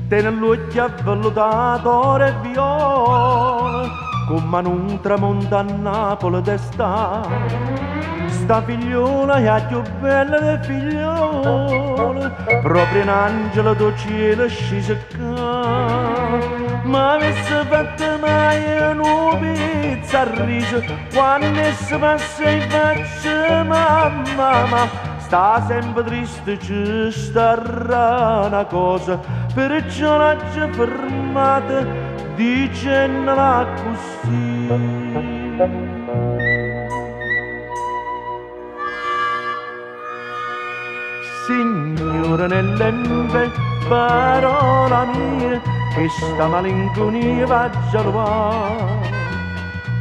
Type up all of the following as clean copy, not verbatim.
Tene ll'uocchie avvellutate oro e viola, comm'a nu tramonto a Napule d'està. Sta figliola è 'a cchiù bella d' 'e figliole, proprio n'angelo d' 'o cielo sciso ccà. M'avisse fatto maje nu pizzo a riso quanno essa passa 'e faccia mammà, ma sta sempe triste ce starrà na cosa, perciò l'aggio fermata dicennola accussì. Signora nell'embe, parola mia, chesta malinconia v'aggia luvà.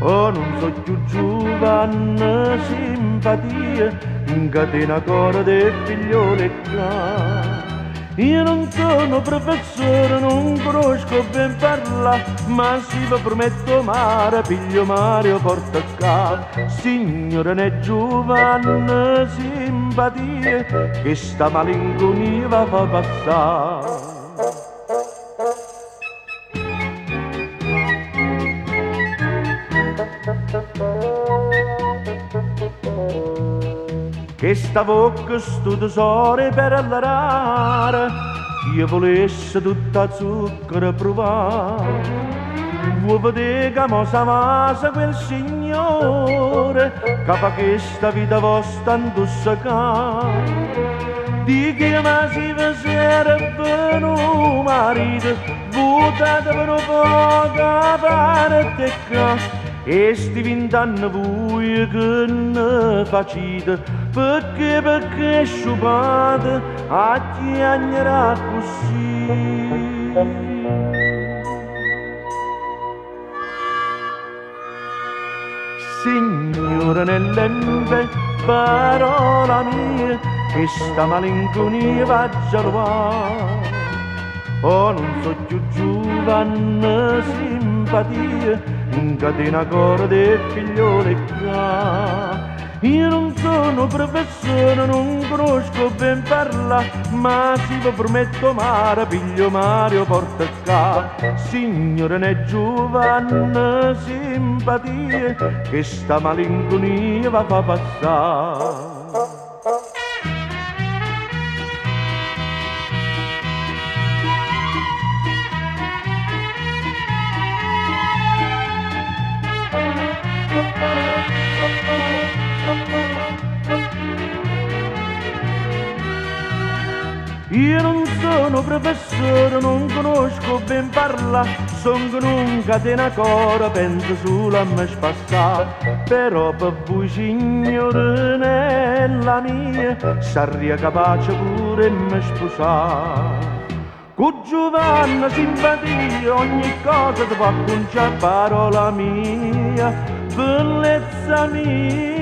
Oh, nun so' cchiù giovane, simpatia, 'ncatena core d' 'e figliole ccà. Io nun sono professore, nun conosco ben parlà, ma si vi prometto mare, piglio mare e 'o porto ccà. Signora né Giuvanne, simpatia, chesta malincunia va fa passà. Chesta vocca, stu tesoro 'e perla rara, ch'io vulesse tutta zucchero pruvà. Vuo' vedé ca mo s' 'a vasa quel signore ca fa chesta vita vosta 'ntussecà? Dich'io ma si ve serve nu marito, vutateve nu poco 'a parte 'e ccà. E sti vint'anne vuje che ne facite? Pecché, pecché sciupate a chiagnere accussì? Signora nell'embe, parola mia, chesta malincunia v'aggia luvà. Oh, nun so' cchiù giovane, simpatia, 'ncatena core d' 'e figliole ccà. Io nun sono professore, nun conosco ben parlà, ma si vi prometto mare, piglio mare e 'o porto ccà. Signora né Giuvanne, simpatia, chesta malincunia va fa passà. Io nun sono professore, nun conosco ben parlà, songo nu 'ncatenacore, penzo sulo a me spassà. Però pe vui signurinella mia, sarria capace pure 'e me spusà. Cu Giuvanne simpatia ogni cosa se po' accuncià parola mia, bellezza mia.